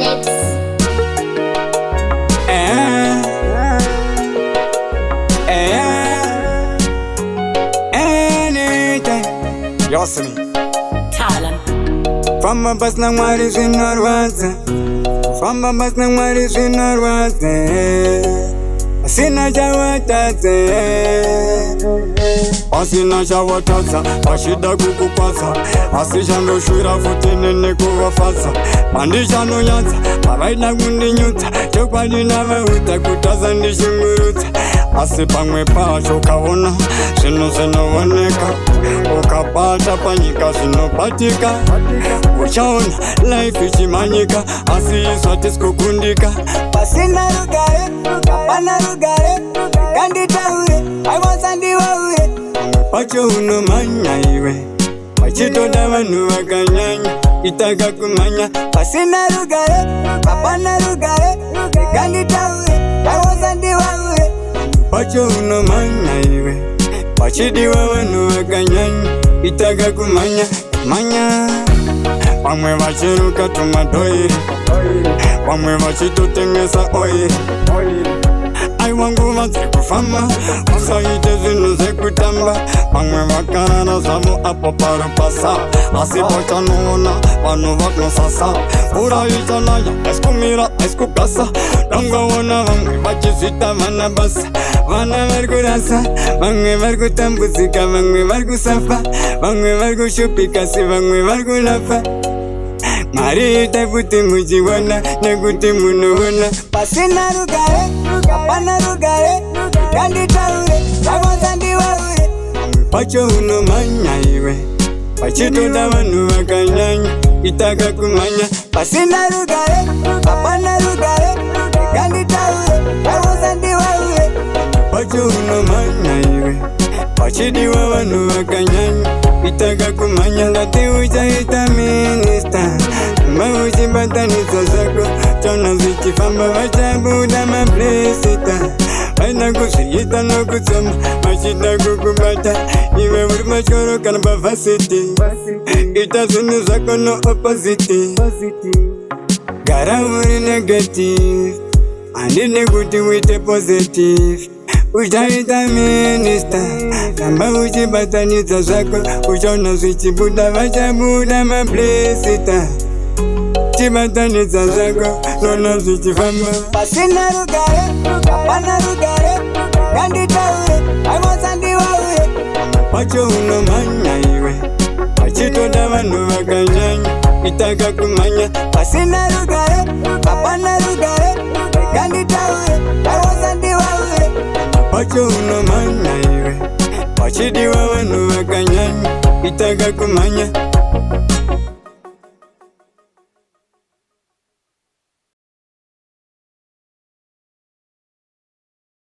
Beats. Anytime. Yosimi. Talent. Famba pasina Mwari zvinorwadza, famba pasina Mwari zvinorwadza, asina chawatadza, pasina chawatadza, vachida kukukwadza, asi chandoshuvira futi nene kuvafadza. Pandichanonyadza pavaida kundinyudza, chokwadi navaudza kutadza ndishungurudza. Asi pamwe pacho ukaona zvinhu zvinooneka, ukabata panyika zvinobatika, uchaona life ichimanyika, asi isu hatisi kukundika. Pasina rugare, hapana rugare, kanditaure aiwasandiwaure. Pacho unomanya iwe, vachitoda vanhu vakanyanya, itaka kumanya. Pasina rugare, hapana rugare, kanditaure aiwasandiwaure. Pacho unomanya iwe, vachidiwa vanhu vakanyanya, itaka kumanya manya. Vamwe vachiruka tumadhoiri, vamwe vachitotengesa oiri. Aiwa, nguva dzekufamba, usaite zvinhu zvekutamba. Vamwe vakarara zvavo apo parupasa, asi pachanoona vanhu vanosasa. Mvura ichanaya, haisi kumira, haisi kugasa. Dangaona vamwe vachizvita vana basa, vana vari kurasa, vamwe vari kutambudzika, vamwe vari kusafa, vamwe vari kushupika, si vamwe vari kulafa. Mwari ita kuti muchiona nekuti munoona. Pasina rugare, hapana rugare, kanditaure aiwasandiwaure. Pacho unomanya iwe, vachitoda vanhu vakanyanya, itaka kumanya. Pasina rugare, hapana rugare, kanditaure aiwasandiwaure. Pacho unomanya iwe, vachidiwa vanhu vakanyanya, itaka kumanya. Ngati uchaita minister, mauchibatanidza zvako, chaona zvichifamba, vachabuda mablesita. Vaida kuzviita nokutsoma, vachida kukubata iwe uri machoro kana pavarsity. Ita zvinhu zvako no opposite, gara uri negative, handini kuti uite positive. Uchaita minister, ramba uchibatanidza zvako, uchaona zvichibuda, vachabuda mablesita. Chibatanidza zvako, nona zvichifamba. Pasina rugare, hapana rugare, kanditaure aiwasandiwaure. Pacho unomanya iwe, vachitoda vanhu vakanyanya, itaka kumanya. Pasina rugare, hapana rugare, kanditaure aiwasandiwaure. Pacho unomanya iwe, vachidiwa vanhu vakanyanya, itaka kumanya.